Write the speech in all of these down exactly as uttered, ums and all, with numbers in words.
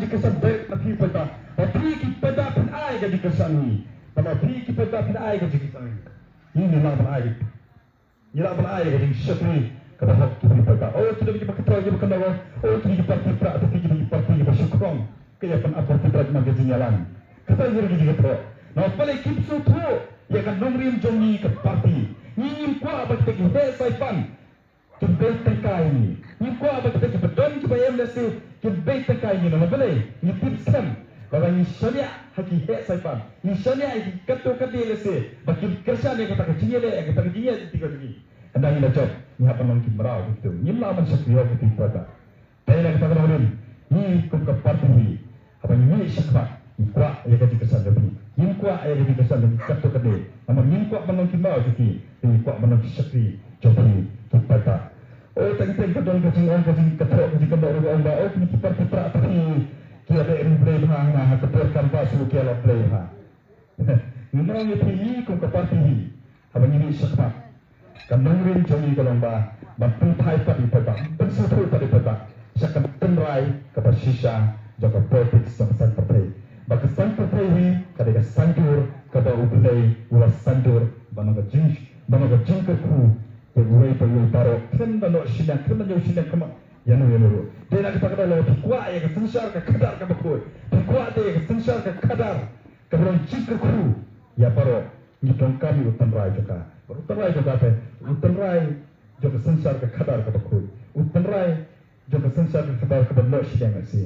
jingkyrshan beit na phi paidbah. Ba phi ki paidbah phin ai ka jingkyrshan hi. Ba phi ki paidbah phin ai ka jingkyrshan hi. Ngi lah ban ai. Ngi lah ban ai ka jingshakri kaba hok ki phi paidbah. O kine ki ba kynthoi ki ba kynnoh. O kine ki parti pra, kine ki parti ki ba shu khrong. Ka ïa pynap parti pra man ka jingïalang. Kata ïa ki jingkynthoi. Na pale kim sngewthuh ïa ka nongrim jong ngi ka parti. Ngi ngim kwah ba kita ki heh saipan kin bei tyngkai ïa ngi. Ngi kwah ba kita kiba don kiba em lehse kin bei tyngkai ïa ngi. Namar balei? Ngi tip skhem ba ngi shaniah ha ki heh saipan, ngi shaniah ha ki katto katne lehse ba kin kyrshan ïa kata ka jingïaleh, ïa kata ka jingïaleh jong ngi. Hynda ngi la jop ngi hap ban long ki mraw ki kito. Ngim lah ban shakri ïa ki paidbah. Te na kata ka daw ngi kum ka parti hi, haba ngi mih shakhmat, ngi kwah ïa ka jingkyrshan jong phi. Ngim kwah ïa ka jingkyrshan jong phi katto katne. Namar ngim kwah ban long ki mraw jong phi, te ngi kwah ban long ki shakri jong phi ki paidbah. O, teng teng ka don ka jingong, ka jingkynnoh, ka jingkynnoh ruh ong ba, o, kine ki parti pra, parti ki ïaleh ri Blei bha, nga ha ka por canvass ruh ki ïaleh Blei bha. Ngi ong ïa phi, ngi kum ka parti hi, haba ngi mih shakhmat, ka nongrim jong ngi ka long ba ban pynphai pat ïa phi paidbah, ban sngewthuh pat ïa phi paidbah sha ka tynrai kaba shisha jong ka politics jong ka saiñ pyrthei. Ba ka saiñ pyrthei hi ka dei ka saiñdur kaba U Blei u la saiñdur ban long ka jing, ban long ka jingkyrkhu ïa uwei pa uwei baroh, khlem da noh shiliang, khlem da ñiew shiliang khmat ïano ïano ruh. Dei na kata ka daw lada phi kwah ïa ka synshar ka khadar kaba khuid, phi kwah te ïa ka synshar ka khadar kaba long jingkyrkhu ïa baroh, ngi donkam ïa u tynrai jong ka. Bad u tynrai jong ka te, u tynrai jong ka synshar ka khadar kaba khuid, u tynrai jong ka synshar ka khadar kaba noh shiliang, lehse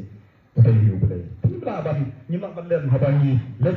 u dei hi U Blei. Ngim lah ban, ngim lah ban len haba ngi leit